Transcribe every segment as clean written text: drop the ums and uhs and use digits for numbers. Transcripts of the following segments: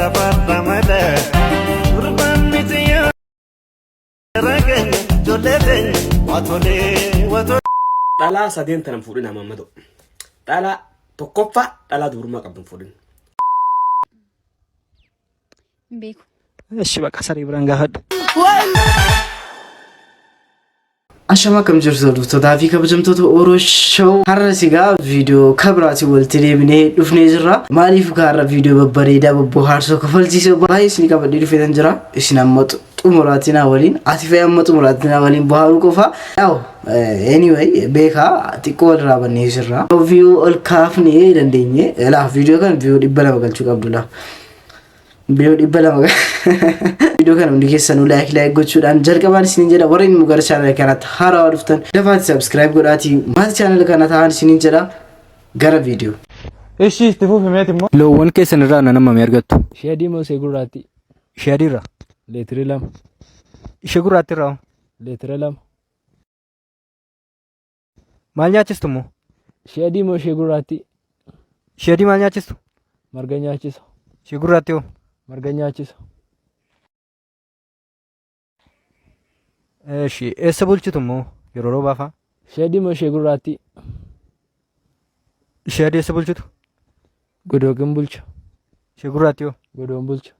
safarra malee. Gurbaan miti yaa keenya ijoollee teenya waatolee waatolee. Dhalaa sadeen tana hin fuudhin Maammadoo. Dhalaa tokkoffaa dhalaa dubrummaa qabdu hin fuudhin. Hin beeku. Eshi baqa saree biraan gaafadhu. Ashama akkam jirtu hordoftoota fi kabajamtoota Oro Show har'a sigaa viidiyoo kabiraatiin walitti deebinee dhufnee jirra. Maaliif har'a viidiyoo babbareedaa bobbohaarsoo kofalchiisoo baay'ee isin qabadhee dhufeetan jira. Isin amma xumuraatiin haa waliin ati fa'i amma xumuraatiin haa waliin bohaaruu qofa. Yaa'u anyway beekaa xiqqoo walirraa bannee jirra. View ol kaafnee dandeenye laa viidiyoo kan view 200 galchuu qabdu laa. Viidiyoo 200 viidiyoo kana hundi keessanuu like like gochuudhaan jalqabaan isiniin jedha. Warreen immoo gara chaanala kanaatti haarawaa dhuftan dafaati subscribe godhaatii maatii chaanala kana ta'an isiniin jedha. Gara viidiyoo. Ishii itti fufi meeti immoo. Loowwan keessan irraa aannan hammamii argattu? Ishee adii moo ishee gurraattii? Ishee adii irraa. Leetira 2. Ishee gurraattii irraa hoo? Leetira 2. Maal nyaachistu immoo? Ishee adii moo ishee gurraattii? Ishee adii maal nyaachistu? Marga nyaachisa. Ishee gurraattii hoo? Marga nyaachisa. Eshi eessa bulchitu immoo yeroo roobaa fa'aa? Ishee adii moo ishee gurraattii? Ishee adii eessa bulchitu? Godookin bulcha. Ishee gurraattii hoo? Godoon bulcha.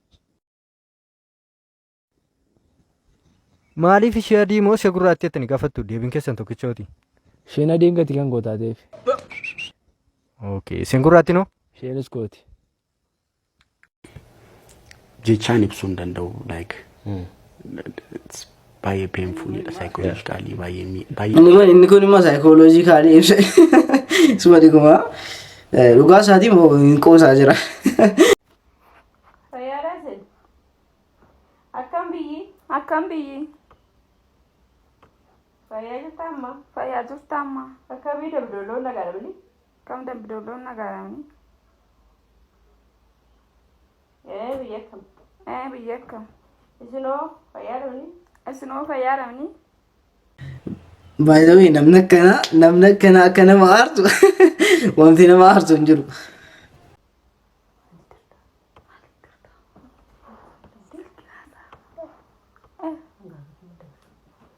Maaliif ishee adii moo ishee gurraattii jettanii gaafattu? Deebiin keessan tokkichooti. Isheen adiin gatii kan koo taateef. Okay. Isheen gurraattiin hoo? Isheenis kooti. Jechaan ibsuu hin danda'u, like it's baay'ee painful dha, psychologically baay'ee baay'ee. Inni kun immoo psychologically ibsa. Suma dhuguma. Dhugaa isaatii moo hin qoosaa jira. Fayyaadhaa isin? Akkam biyyi? Akkam biyyi? Fayyaa jirtaa amma? Fayyaa jirtaa amma? Akkamii Dambidoolloon nagaadha? Akkam Dambidoolloon nagaadha? Ee, biyya akkam? Ee, biyya akkam? Isinoo fayyaadha? Isinoo fayyaadha? By the way, namni akkanaa akka nama aarsu wanti nama aarsu hin jiru.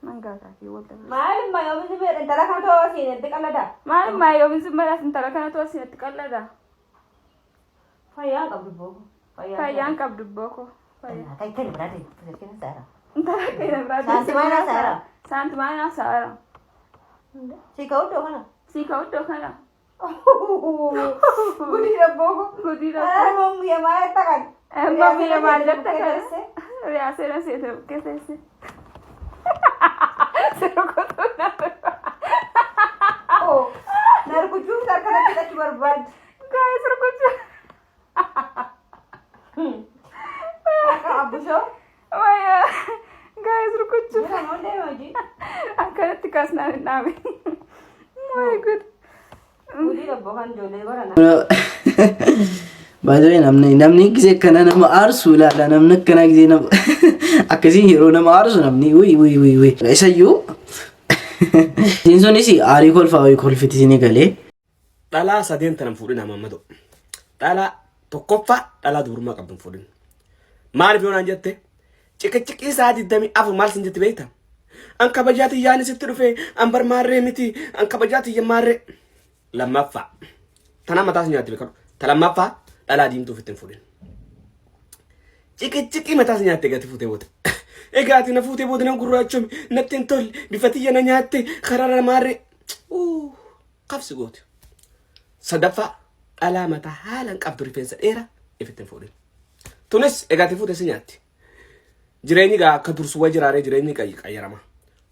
Mangaataa fi wal dabarsu. Maalummaa yoomiin si intala kanatu asiin itti qallada? Maalummaa yoomiin si maraas intala kanatu asiin itti qallada? Fayyaan qabdu booko. Fayyaan qabdu booko. Fayyaa. Kan biraati kenna saara. Intala keenya biraa. Saantimaa saara. Saantimaa saara. Si ka'u iddoo kana. Si ka'u iddoo kana. Gudii rabbooko. Gudii rabbooko. Mammiya maal jetta kan? Mammiya maal jetta kan? Riyaasee seete bukkee teesse. Si rukutuu na Na rukuchuuf harka natti hidhachuu barbaaddi. Guys, rukuchuu. Akka abbushoo. Wayya. Guys, rukuchuu. Jira moo deema hojii? Akkanatti kaasnaan hin dhaabe. My God. Gudii rabboo kan ijoollee barana. By the way, namni gisee akkana nama aarsu ilaala. Namni akkana gisee nama akkasiin yeroo nama aarsu namni wuyi wuyi wuyi wuyi. Isayyuu isiin sunis aarii kolfaa wayii kolfiti isinii galee. Dhalaa sadeen tana hin fuudhin Maammadoo. Dhalaa tokkoffaa dhalaa dubrummaa qabdu hin fuudhin. Maaliif yoo naan jette, ciqiciqii isaa 24 maal sin jetti beekta? An kabajaa tiyyaan sitti dhufe, an bar maarree miti, an kabajaa tiyya maarree. Lammaffaa tana mataa si nyaatti beekadhu. Ta lammaffaa dhalaa diimtuu ofitti hin fuudhin. Ciqiciqii mataa si nyaatte gati fuutee booda. Egaa ati na fuutee booda nan gurraachome, natti hin tolle, bifa tiyya na nyaatte, karaara maarree. Qabsi gooti. Sadaffaa dhalaa mataa haalaan qabdu, rifeensa dheeraa ifitti hin fuudhin. Tunis egaa ati fuute si nyaatti. Jireenyi gaa akka dursu wa jiraaree jireenyi qayyarama.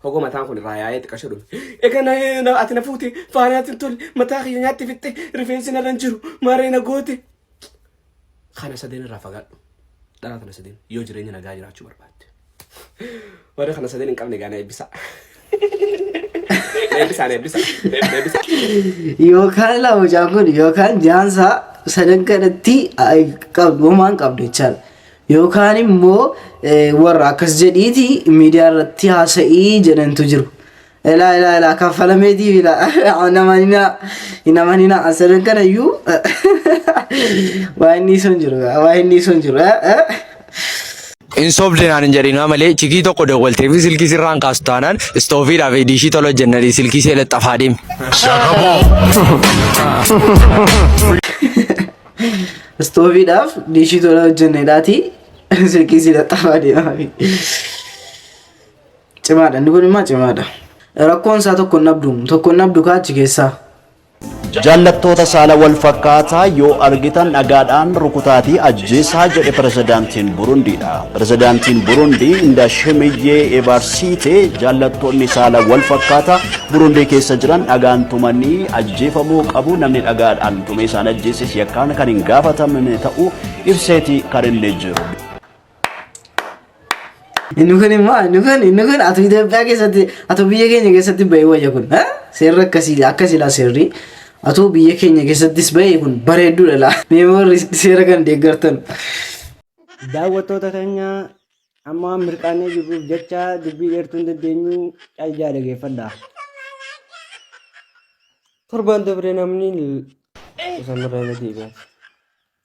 Hogoo mataan kun irraa yaa'ee xiqqasho dhume. Egaa na ati na fuute faana ati hin tolle, mataa kiyya nyaatti fixxe, rifeensi narra hin jiru, maaree na goote. Kana sadeen irraa fagaadhu. Dhalaa tana sadeen yoo jireenya nagaa jiraachuu barbaadde. Warri kana sadeen hin qabne gaa na eebbisa. Na eebbisa, na eebbisa, na eebbisa. Yookaan laa mucaan kun yookaan jaansaa sadan kanatti qabdu homaan qabdu jechaadha. Yookaan immoo warra akkas jedhiiti miidiyaa irratti haasa'ii jedhantu jiru. Ilaa ilaa ilaa kaffalameetiif ilaa hin amaninaa hin amaninaa asadan kana iyyuu waa inni sun jiru waa inni sun jiru. Hin sobde naan hin jedhinaa malee chikii tokko dawwaltee fi silkii sirraan kaastu taanaan istoofiidhaa fi diishii tola hojjennadhii silkii see laxxafaa deemi. Istoofiidhaaf diishii tola hojjenneedhaati silkii si laxxafaa deemaa. Cimaadha inni kun immoo cimaadha. Rakkoon isaa tokko hin dhabdu tokko hin dhabdu kaa achi keessaa. Jaallattoota saala wal fakkaataa yoo argitan dhagaadhaan rukutaatii ajjeesaa jedhe pirezidaantiin Burundiidha. Pirezidaantiin Burundii Indashimiyyee Ebaarsiite jaallattoonni saala wal fakkaataa Burundii keessa jiran dhagaan tumanii ajjeefamuu qabu. Namni dhagaadhaan tumee isaan ajjeeses yakkaan kan hin gaafatamne ta'uu ibseeti kan inni jiru. Inni kun immoo inni kun inni kun atu Itoophiyaa keessatti atu biyya keenya keessatti bahee wayya kun eh? Seerri akkasii akkasidha seerri atu biyya keenya keessattis bahee kun bareedduudha laa mee warri seera kan deeggartan. Daawwattoota keenya amma waan mirqaannee jirruuf jecha dubbii dheertuu hin dandeenyu caljaa dhageeffadha. Torban dabre namni isaanirraa irra deebi'aati.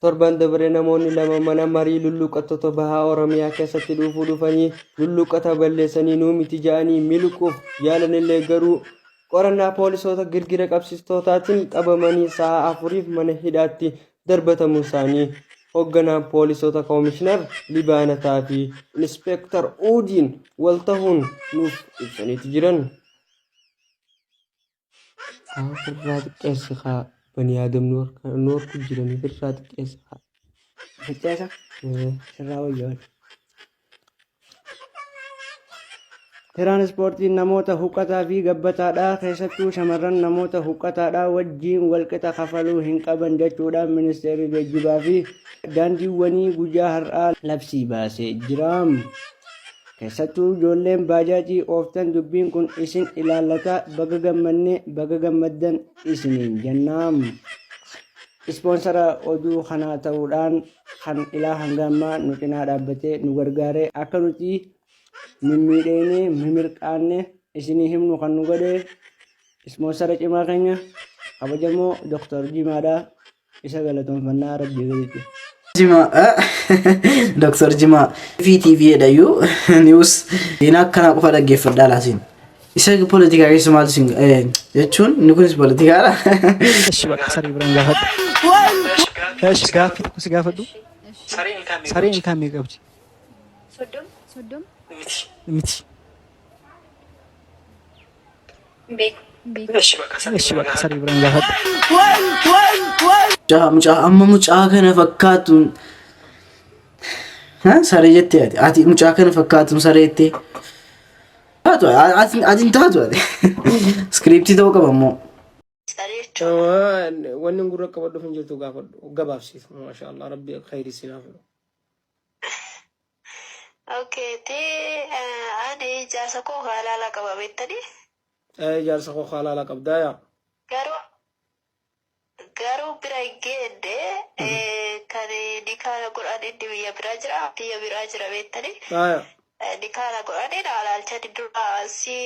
Torban dabre namoonni lama mana marii lulluuqqattoota bahaa Oromiyaa keessatti dhuufuu dhufanii lulluuqqata balleessanii nuu miti ja'anii miliquuf yaalanillee garuu qorannaa poolisoota girgira qabsiistootaatiin qabamanii sa'a afuriif mana hidhaatti darbatamuu isaanii hoogganaan poolisoota koomishinar Libaanataa fi Inispeektar Uudiin wal tahuun nuuf ibsaniiti jiran. Haa ofirraa xiqqeessi kaa bani aadam nu harka nu harku jirani ofirraa xiqqeessi kaa. Xiqqeessa sirraa wayya wal. Tiraanispoortiin namoota huqqataa fi gabbataadhaa keessattuu shamarran namoota huqqataadhaa wajjiin walqixa kafaluu hin qaban jechuudhaan ministeerri geejjibaa fi daandiiwwanii guyyaa har'aa labsii baasee jira. Keessattuu ijoolleen baajaajii ooftan dubbiin kun isin ilaallata baga gammanne baga gammaddan isiniin jenna. Ispoonsara oduu kanaa ta'uudhaan kan ilaa hanga ammaa nu cinaa dhaabbatee nu gargaare akka nuti mimmiidheeynee mimirqaanne isinii himnu kan nu godhe ispoonsara cimaa keenya kabajamoo Dr. Jimaadha. Isa galatoonfannaa rabbii gaditti. Jimaa Dr. Jimaa fi TV jedhayyuu news seenaa akkanaa qofa dhaggeeffadhaa laasin. Isa poolitikaa keessa maaltu sin jechuun inni kunis poolitikaadha. Eshi bakka saree biraan gaafadhu. Eshi gaaffii tokko si gaafadhu. Sareen ilkaan meeqa qabdi? Soddoma. Miti. Beeku. Eshi bakka saree biraan gaafadhu. Mucaa mucaa amma mucaa kana fakkaatuun Ha saree jettee ati ati mucaa kana fakkaatuun saree jettee taatu ati ati hin taatu ati iskiriiptii ta'uu qaba immoo. Wanni gurra qabadhuuf hin jirtu gaafadhu gabaabsiif maashaallah rabbi khayrii si haa fedhu. Okay, te ani jaarsa koo halaala qaba beektanii? Ee jaarsa koo halaala qabdaa yaa. Garuu garuu bira hin geenne kan nikaana godhan inni biyya biraa jira biyya biraa jira beektanii? Aya. Nikaana godhanii na alaalchani dura si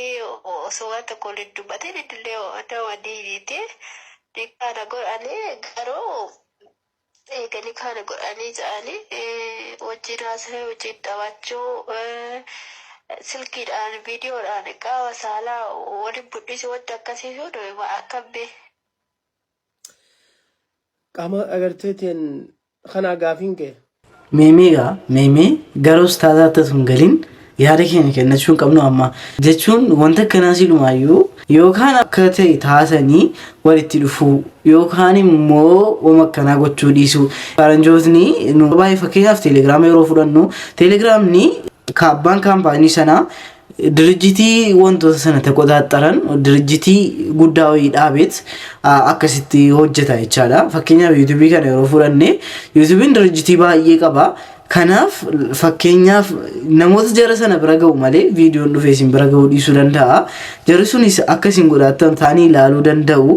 osoo waan tokko waliin dubbatin innillee nama diiniiti. Nikaana godhanii garuu Eega nikaana godhanii ja'anii wajjiin haasayuu, wajjiin taphachuu, silkiidhaan, viidiyoodhaan qaama saalaa waliin mul'isuu wanti akkasii sun akkam mee? Qaama agarteetiin kanaa gaafiin kee. Meemee gaa meemee gara ustaazaatti osoo hin galin yaada keenya kennachuu hin qabnu amma jechuun wanta akkanaa silumaayyuu yookaan akka ta'e taasanii walitti dhufuu yookaan immoo wama akkanaa gochuu dhiisuu. Faranjootni nu baay'ee fakkeenyaaf teelegiraama yeroo fudhannu teelegiraamni kaabbaan kaampaanii sanaa dirijjitii wantoota sana taqoxaaxxaran dirijjitii guddaa wayii dhaabeet akkasitti hojjeta jechaadha. Fakkeenyaaf yuutuubii kana yeroo fudhanne yuutuubiin dirijjitii baay'ee qaba. Kanaaf fakkeenyaaf namoota jara sana bira ga'u malee viidiyoon dhufee isin bira ga'uu dhiisuu danda'a. Jarri sunis akka isin godhaattan ta'anii ilaaluu danda'u.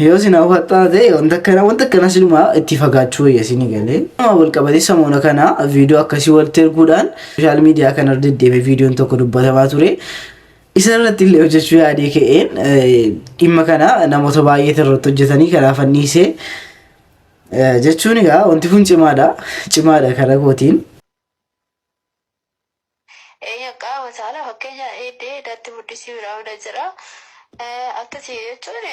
Yoo isin hawwataa ta'e wanta akkana wanta akkana silumaa itti fagaachuu wayya isin galee. Nama wal qabatee samoona kana viidiyoo akkasii walitti erguudhaan sooshaal miidiyaa kana irra deddeebi'ee viidiyoon tokko dubbatamaa ture. Isa irratti illee hojjechuu yaadee ka'een dhimma kana namoota baay'eetu irratti hojjetanii kanaaf anniisee jechuun egaa wanti kun cimaadha. Cimaadha karaa kootiin. Eeyyan qaama saalaa fakkeenya inni natti muddisii biraamina jira. Akkasii jechuun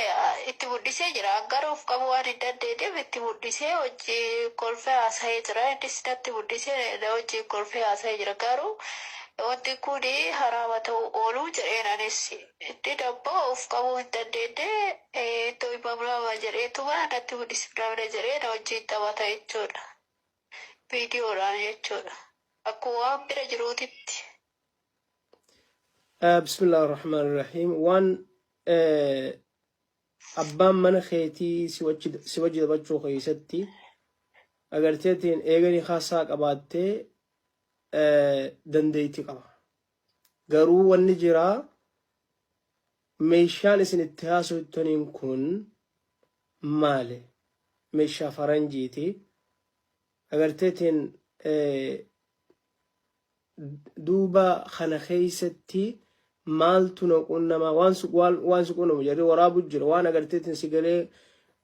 itti muddisee jira. Garuu of qabuu waan hin dandeenyeef itti muddisee hojii kolfee haasa'ee jira. Innis natti muddisee na wajjin kolfee haasa'ee jira. Garuu wanti kun haraama ta'uu ooluu jedheen anis. Inni ammoo of qabuu hin dandeenye ittoo himamlaama jedheetuma natti muddisi biraamina jedhee na wajjin taphata jechuudha. Viidiyoodhaan jechuudha. Akkuma waan bira jiruutitti. Bismillah ar-Rahmaan ar-Rahiim. Waan abbaan mana keetii si wajji taphachuu keessatti agarteetiin eeganii haasaa qabaattee dandeetti qaba. Garuu wanni jiraa meeshaan isin itti haasoftaniin kun maali? Meeshaa faranjiiti. Agarteetiin duuba kana keessatti maaltu na qunnamaa waan si waan waan si qunnamu jarri waraabu jira waan agarteetiin si galee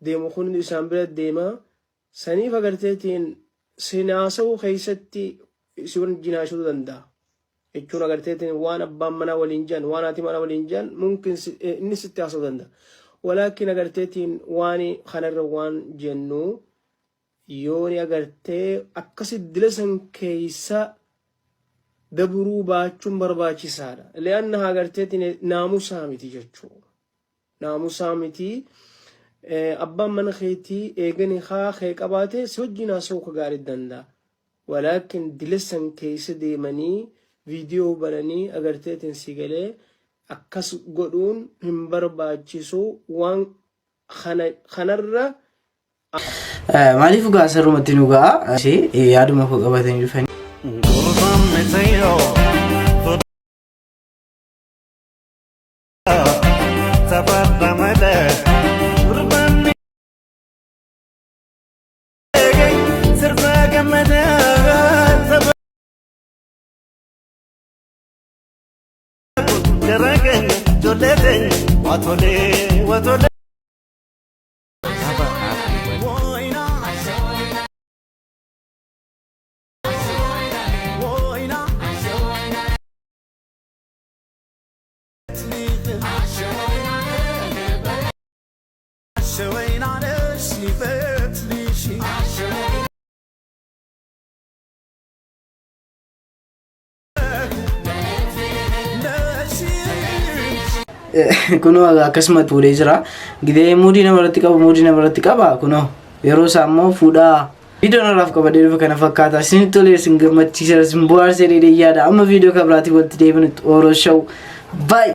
deemu kun isaan bira deema saniif agarteetiin si naasa'uu keessatti si wajjin haasa'uu danda'a jechuun agarteetiin waan abbaan manaa waliin jiran waan haati manaa waliin jiran mumkin inni sitti haasa'uu danda'a walaakin agarteetiin waan kanarra waan jennu Yoo ni agartee akkasi dila san keeysa dabruu baachuun barbaachisaadha. Li'annaha agarteetiin naamusaa miti jechuu. Naamusaa miti. Abbaan mana keetii eegani haa kee qabaate si wajjin haasa'uu ka gaarii danda'a. Walaakin dila san keeysa deemanii viidiyoo bananii agarteetiin si galee akkas godhuun hin barbaachisu waan kana kanarra Maaliif dhugaa sirrumatti nu ga'a? Yaaduma koo qabatanii dhufanii. Kunoo akkasuma fuudhee jira. Gidee muudii namarratti qabu muudii namarratti qaba kunoo yeroo isaa immoo fuudhaa. Viidiyoon har'aaf qabadhee dhufe kana fakkaata. Isinitti tolee isin gammachiisa isin bohaarsee dheedhee yaada. Amma viidiyoo kan biraatiin walitti deebinutti Oro Show. Bye!